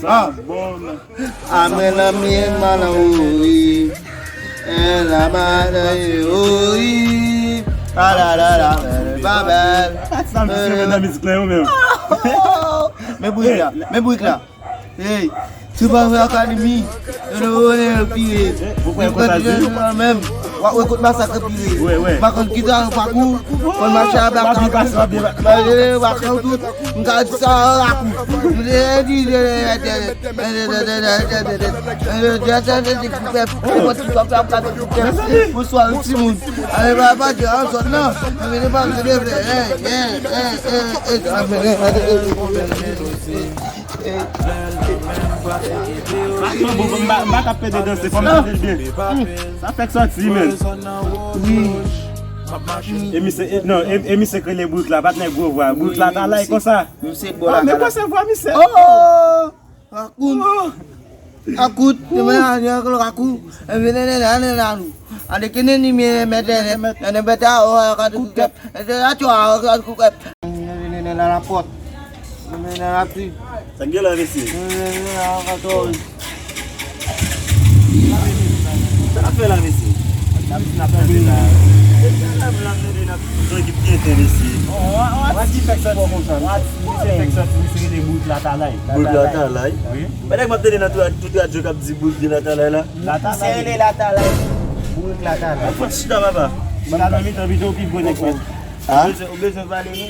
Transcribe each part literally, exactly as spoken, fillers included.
Ah. Amèn, amèn, manan, oui. En la manan, oui. Ah la la la, bèl, pa bèl. Sa misye met nan mizik la, yo menm. Men bourik la, men bourik la. Hey, Tripavre Academy. Yo, yo, yo, yo, pire. Ou kwè konsa di? Menm, w ap wè kot masak pire. Wi, wi. M pa konn ki tan pakou, konn mache a baka. Malgre bakan tout, m ka di sa an lakou. M te di, pou swa yon timoun. Ale pa pa di an zòn nan. Mwen pa di de vle. Hey, hey, hey, hey, hey. Bon, bon, m pa, m pa ka pede danse, fò m tande l byen. Sa fèk sòti, menn. Wi. E misye, e, non, e, e misye k rele Bourik la, pa t nèg gwo vwa. Bourik la ta lay konsa. Misye gwo la. Ah, men kòman se vwa misye? Oh! Rakout. Rakout, te mwen a, rakout. E vene ne la, ne la nou. Ande ke ne ni mi mete ne, ne beta o a ka tu kep. E te la tu a ka tu kep. Ne ne ne la la pot. Ne ne la tu. Sa gen la, mesye? Ne ne ne la ka tu. Sa n ap fè la, mesye? N ap, n ap fè la. Se sa la, m la tande n ap jan ki byen tande, mesye. Wati fèk sòti konsa. Wati fèk sòti, misye rele Bourik la ta lay. Bourik la ta lay. Wi. Mwen nèg m ap tande nan tout, tout radyo k ap di Bourik de la ta lay la. Misye rele la ta lay. Bourik la ta lay. Fò chita, papa. Chita nan mitan pito, pi gwo nèg mwen. Ou bezwen pale nou?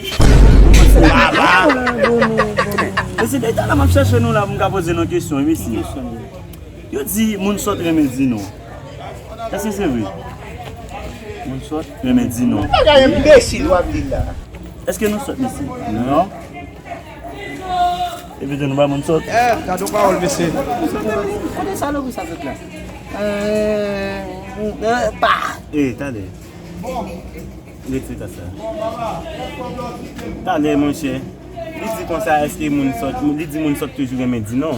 Mesye, depi talè m ap chèche nou la pou m ka poze nou kesyon, mesye. Yo di moun sòt renmen di non. Èske se vre? Moun sòt renmen di non. Bagay enbesil w ap di la. Èske nou sòt, mesye? Non. Epi tou nou pa moun sòt. Eh, gade yon pawòl, mesye. Kote salopri sa sot la? Eh, eh, pa. Eh, tande. Retire sa. Talè, monchè. Li di konsa, èske moun sòt, li di moun sòt toujou renmen di non.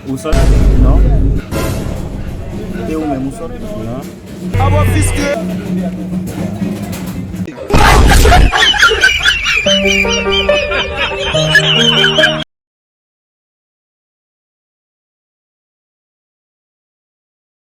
Ou sòt? Non. E ou menm, ou sòt? Non. Abo fiske.